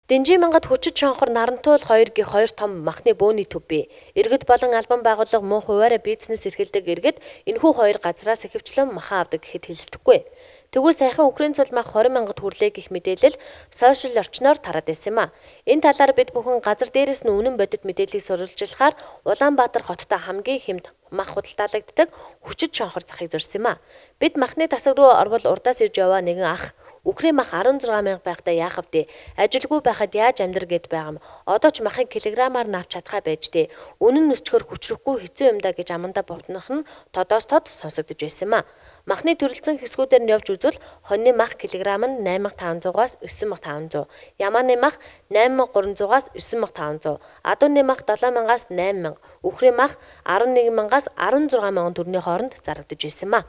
Дэнжин мангад Хүчит Шонхор Нарантуул 2 гэх хоёр том махны бөөний төв бий. Иргэд болон албан байгууллага мөн хувиараа бизнес эрхэлдэг иргэд энэхүү хоёр газраас ихэвчлэн махан авдаг гэхэд хэлэлдэхгүй. Тэгвэл саяхан Үхрийн цул мах 20 мянгад хүрлээ гэх мэдээлэл сошиал орчноор тараад байсан юм а. Энэ талаар бид бүхэн газар дээрээс нь үнэн бодит мэдээллийг сурвалжлахаар Улаанбаатар хоттой хамгийн хэмт мах худалдаалагддаг Хүчит Шонхор захыг зорьсон юм а. Бид махны тасаг руу орвол урдаас ирж яваа нэгэн ах Үхрийн мах 16 мянга байхдаа яах вэ? Ажилгүй байхад яаж амьдр гэд байгаа юм. Одоо ч махыг килограммаар навч чадхаа байж дээ. Үнэн нь өсчгөр хүчрэхгүй хэцүү юм да гэж амандаа бовтнох нь тодоос тод сонсогдож байсан юм а. Махны төрөлцсөн хэсгүүдээр нь явж үзвэл хоньны мах килограмм нь 8500-аас 9500, ямааны мах 8300-аас 9500, адууны мах 7000-аас 8000, үхрийн мах 11000-аас 16000 төгрөгийн хооронд зарагдаж байсан юм а.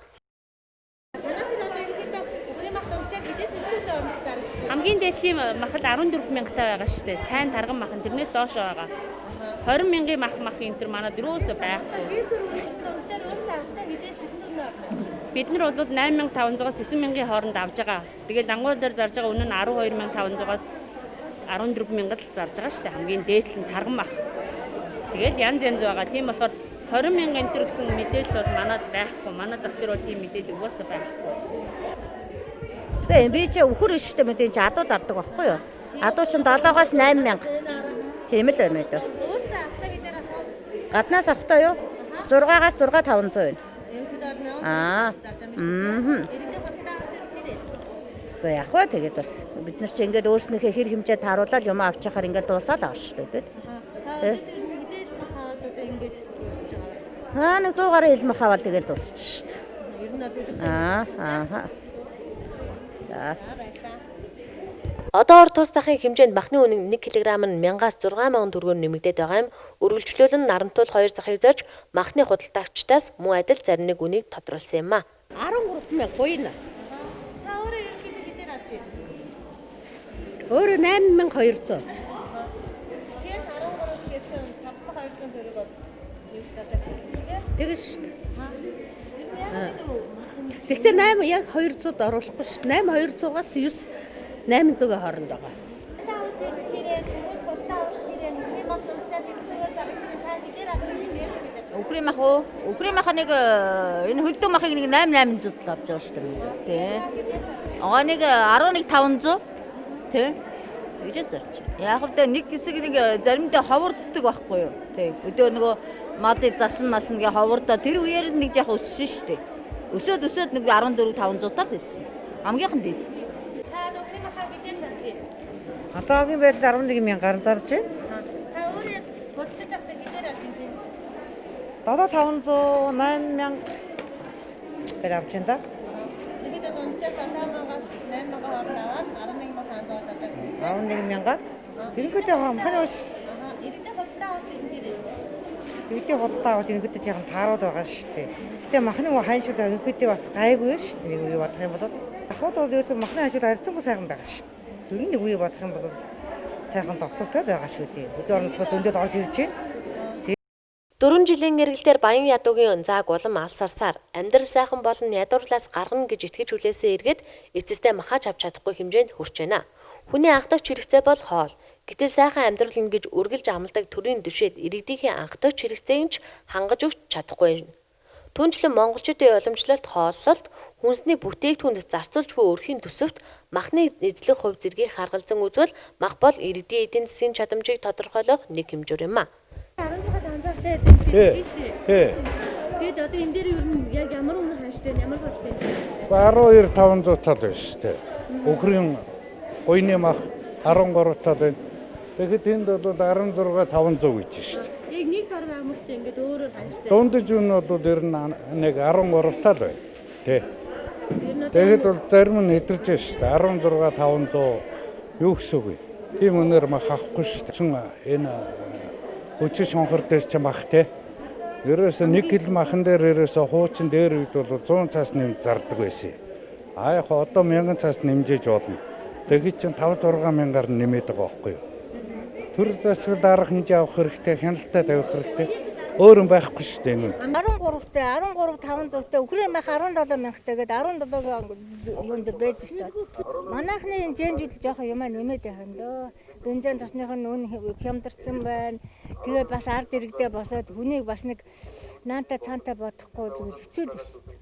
Хамгийн дээдлийн мах л 14 мянгатай байгаа шүү дээ. Сайн тарган мах нь тэрнээс доош байгаа. 20 мянган мах энэ төр манад юусоо байхгүй. Бид нар бол 8500-аас 9000-ийн хооронд авж байгаа. Тэгээд лангуул дээр зарж байгаа үнэ нь 12500-аас 14000 л зарж байгаа шүү дээ. Хамгийн дээдл нь тарган мах. Тэгээд янз янз байгаа. Тийм болохоор 20 мянган энэ төр гэсэн мэдээлэл бол манад байхгүй. Манай зах дээр бол тийм мэдээлэл угаасаа байхгүй. Тэгээ би чи үхэр биш шүү дээ мэдээ чи адуу зардаг байхгүй юу? Адуу чинь 7-оос 8000. Тийм л байна үү? Өөртөө авцаа хэдээр авах вэ? Гаднаас авахтаа юу? 6-аас 6500 байна. Ерөнхийдөө 1000. Иргэдийн худалдаа авах хэрэг. Үгүй яах вэ? Тэгээд бас бид нар чи ингээд өөрснийхээ хэр хэмжээ тааруулаад юм авчихаар ингээд дуусаал байгаа шүү дээ. Тэ. Ингээд дуусч байгаа. Аа нэг 100 гаруй ил мах аваад тэгээд дуусчих шүү дээ. Ер нь бол өдөр. Аа аа. За. Одоо ор тус захын хэмжээнд махны үнэ 1 кг нь 1000-аас 6000 төгрөгөөр нэмэгдээд байгаа юм. Үргэлжлүүлэн Нарантуул 2 захыг зорж махны худалдаагчдаас мөн адил зарим нэг үнийг тодруулсан юм а. 13 мянга гуйна. Та өөрөө ерөнхийдөө хэдээр авч байна? Өөрөө 8200. Тэгэхээр 13 гэхээр чинь 5200 төгрөг бол нэмж зарж авсан юм шүү дээ. Тэгэн шүү дээ. Гэхдээ 8 яг 200-д оруулахгүй шүү дээ. 8200-аас 9 800-ийн хооронд байгаа. Үхрийн мах уу? Үхрийн мах нэг энэ хөлдөө махыг нэг 8800 л авч байгаа шүү дээ. Тэ. Огоо нэг 11500 тэ. Гэж зарч. Яг вэ нэг хэсэг нэг заримдаа ховорддог байхгүй юу? Тэ. Өдөө нөгөө малыг засан масна гэ ховордоо тэр үеэр л нэг яах өссөн шүү дээ. Өсөөд нэг 14 500 тал байсан. Хамгийн дээд. Та үхрийн махаа хэдээр зарж байна? Одоогийн байдлаар 11 мянгаар зарж байна. Та өөрөө худалдаж авах хэдээр авч байна? 7500 8000 гэж авч байна да. Ерөнхийдөө дунджаас 7000-аас 8000 хооронд аваад 11500-аар зарж авсан. 11 мянгаар. Ерөнхийдөө махны ус. Иргэдийн худалдаа авах хэдээр. Иргэдийн худалдаа авах ерөнхийдөө жаахан тааруул байгаа шүү дээ. Гэтэ махны ханшууд ерөнхийдөө бас гайгүй шүү дээ. Нэг үе бодох юм бол ахуйд бол ерөөсөө махны ханшууд харьцангуй сайхан байгаа шүү дээ. Ер нь нэг үе бодох юм бол сайхан доктортой байгаа шүү дээ. Өдөр орондоо зөндөл орж ирж байна. 4 жилийн эргэлтээр Баян ядуугийн зааг улам алсарсаар амьдрал сайхан болно ядуурлаас гаргана гэж итгэж хүлээсэн иргэд эцэстээ махаж авч чадахгүй хэмжээнд хүрч байна. Хүний анхдагч хэрэгцээ бол хоол. Гэтэл сайхан амьдрал гэж үргэлж амладаг төрийн дөшөөд иргэдийнхээ анхдагч хэрэгцээг ч хангаж өгч чадахгүй байна. Түүнчлэн монголчуудын уламжлалт хооллолт хүнсний бүтээгдэхүүнд зарцуулж буй өрхийн төсөвт махны эзлэх хувь зэргийг харгалзан үзвэл мах бол иргэдийн эдийн засгийн чадамжийг тодорхойлох нэг хэмжүүр юм а. 16 500-тай дэмжиж шүү дээ. Тэгээд одоо энэ дээр ер нь яг ямар үнэ ханштай ямар худалтай вэ? 12500 тал байна шүү дээ. Үхрийн гуйны мах 13 тал байна. Тэгэхэд энд бол 16500 гэж шүү дээ. Яг нэг дор амартай ингээд өөрөөр ханштай. Дундаж үн бол ер нь нэг 13 тал байна. Тэ. Тэгэхэд бол зарим нь эдэрж байна шүү дээ. 16500 юу гэсэн үг вэ? Тийм үнээр мах авахгүй шүү дээ. Энэ Хүчин Шонхор дээр чи мах те. Ерөөсө 1 кг махан дээр ерөөсө хуучин дээр үед бол 100 цаас нэмж зардаг байсан. А яг одоо 1000 цаас нэмжээж болно. Тэгэхэд чинь 5 6 мянгаар нэмээд байгаа байхгүй юу? Төр засаглал арга хэмжээ авах хэрэгтэй, хяналттай тавих хэрэгтэй. Өөр юм байхгүй шүү дээ энэ. 13-тэй 13 500-тай үхрийн мах 17 мянгатай гээд 17-гийн юун дээр байж шүү дээ. Манайхны энэ жэнжил жоохон юмаа нэмээд байх юм дөө. Бензин тосных нь үн хямдарсан байна. Тэгээд бас ард иргэдээ босоод хүнийг бас нэг наанта цаанта бодохгүй л хэцүү л шүү дээ.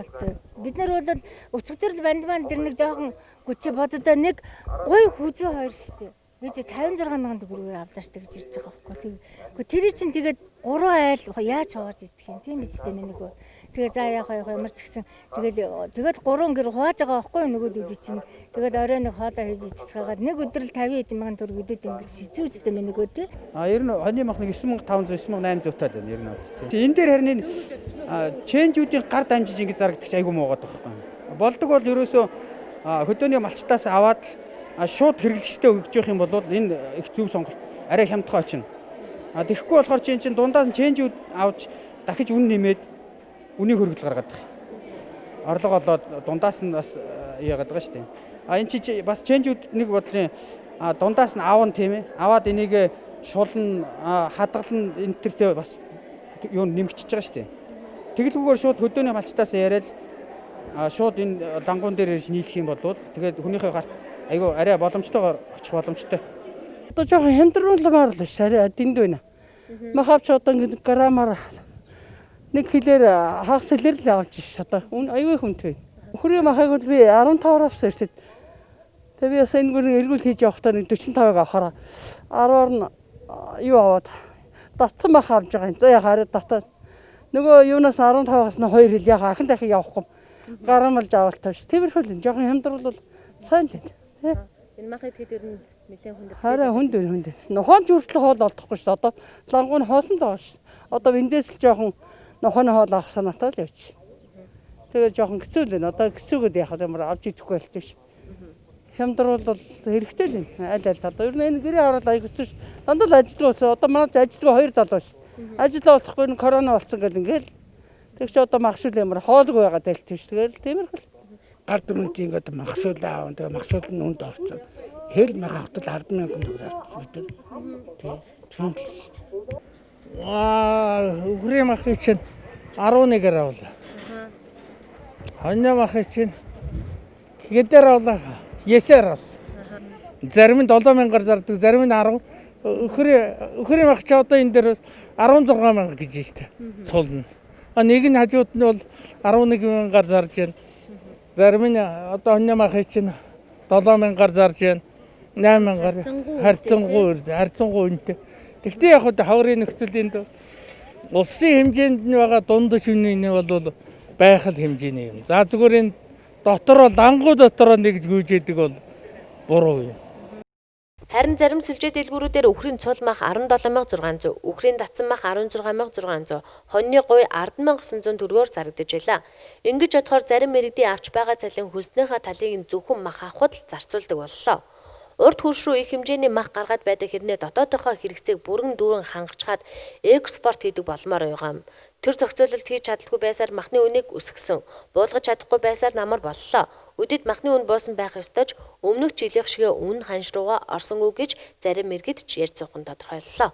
Хэцүү. Бид нар бол өчигдөр л бандман тэр нэг жоохон гүчи бододоо нэг гуй хүзүү хоёр шүү дээ. Гэж 56 мянган төгрөгөөр авлаа шүү дээ гэж ирж байгаа байхгүй. Тэгвэл тэр чинь тэгээд 3 айл яаж хувааж идэх юм тийм биз дээ нөгөө. Тэгээ за яах вэ ямар ч гэсэн тэгэл тэгэл 3 гэр хувааж байгаа байхгүй нөгөө дүүлий чинь. Тэгэл орой нэг хоолоо хийж идчихээгээд нэг өдөр л 50 хэдэн мянган төгрөг идэд ингэж хэцүү үстэй мэн нөгөө тий. А ер нь хоньны мах нэг 9500 9800 тал байна ер нь бол. Энэ дээр харин энэ ченжүүдийн гар дамжиж ингэж зарагдах айгүй муугаад байгаа байхгүй. Болдог бол ерөөсөө хөдөөний малчтаас аваад л шууд хэрэглэгчтэй өгж явах юм бол энэ их зөв сонголт арай хямдхан очино. А тэгэхгүй болохоор чинь дундаас нь ченжүүд авч дахиж үн нэмээд үнийг хөргөл гаргадаг. Орлого олоод дундаас нь бас яагаад байгаа шүү дээ. А энэ чи бас ченжүүд нэг бодлын дундаас нь аавн тийм ээ. Аваад энийг шулна, хадгална энэ төртөө бас юу нэмэгчиж байгаа шүү дээ. Тэгэлгүйгээр шууд хөдөөний малчтаас яриад шууд энэ лангуун дээр ирж нийлэх юм бол тэгээд хүнийхээ гарт айгүй арай боломжтойгоор очих боломжтой. Одоо жоохон хямдруулмаар л ш арай дэнд байна. Мах авч одоо ингэ грамаар нэг хилээр хагас хилээр л авч ш одоо айгүй хүнтэй байна. Үхрийн махыг бол би 15-аар авсан шүү дээ. Тэгээ би бас энэ гүрэн эргүүл хийж явахдаа нэг 45-ыг авахаараа 10-аар нь юу аваад татсан мах авч байгаа юм. За яхаа арай татаад нөгөө юунаас 15-аас нь 2 хил яхаа ахин дахин явахгүй грамалж авалт тавьш. Тиймэрхүү л жоохон хямдрал бол сайн л байна. Энэ мах идэхэд ер нь нэлээд хүнд. Хараа хүнд байна хүнд. Нохоон ч хүртэл хоол олдохгүй шүү. Одоо лангуу нь хоосон доо шүү. Одоо эндээс л жоохон нохооны хоол авах санаатай л явчих. Тэгээ жоохон хэцүү л байна. Одоо хэцүүгээд яхаа ямар авч идэхгүй болчих ш. Хямдрал бол хэрэгтэй л юм. Аль аль талд. Ер нь энэ гэрээ хараад аяг хэцүү ш. Дандаа л ажилтгүй болсон. Одоо манай ажилтгүй хоёр залуу ш. Ажил олохгүй нь корона болсон гэл ингээл. Тэг чи одоо махшил ямар хоолгүй байгаа дайлт ш. Тэгэл тиймэрхүү. Ард түмэнтэй ингээд махшуул аав. Тэгээ махшуул нь хүнд орсон. Хэл мах авахтал 100000 төгрөг авчихсан гэдэг. Тий. Тийм л шүү дээ. Аа, үхрийн махыг чинь 11-ээр авлаа. Хоньны махыг чинь хэдээр авлаа? 9-ээр авсан. Зарим нь 7000-аар зардаг, зарим нь 10. Үхрийн мах чи одоо энэ дээр 16000 гэж байна шүү дээ. Цулна. А нэг нь хажууд нь бол 11000-аар зарж байна. Зарим нь одоо хоньны махыг чинь 7000-аар зарж байна. 8000-аар харьцангуй үнэтэй. Тэгтээ яг хөө хаврын нөхцөл энд улсын хэмжээнд нь байгаа дундаж үнэ нь бол байх л хэмжээний юм. За зүгээр энэ дотороо лангуу дотороо нэгж гүйжээдэг бол буруу юм. Харин зарим сүлжээ дэлгүүрүүдээр үхрийн цул мах 17600, үхрийн татсан мах 16600, хоньны гуй 10900 төгрөгөөр зарагдаж байлаа. Ингэж бодохоор зарим иргэдийн авч байгаа цалин хөлснийхөө талыг зөвхөн мах авахд л зарцуулдаг боллоо. Урд хөрш рүү их хэмжээний мах гаргаад байдаг хэрнээ дотоодынхоо хэрэгцээг бүрэн дүүрэн хангачаад экспорт хийдэг болмоор байгаа юм. Тэр зохицуулалт хийж чадалгүй байсаар махны үнийг өсгсөн. Буулгаж чадахгүй байсаар намар боллоо. Үдэд махны үн буусан байх ёстой ч өмнөх жилийнх шигэ үн ханш руугаа орсонгүй гэж зарим иргэд ч ярьж суух нь тодорхойллоо.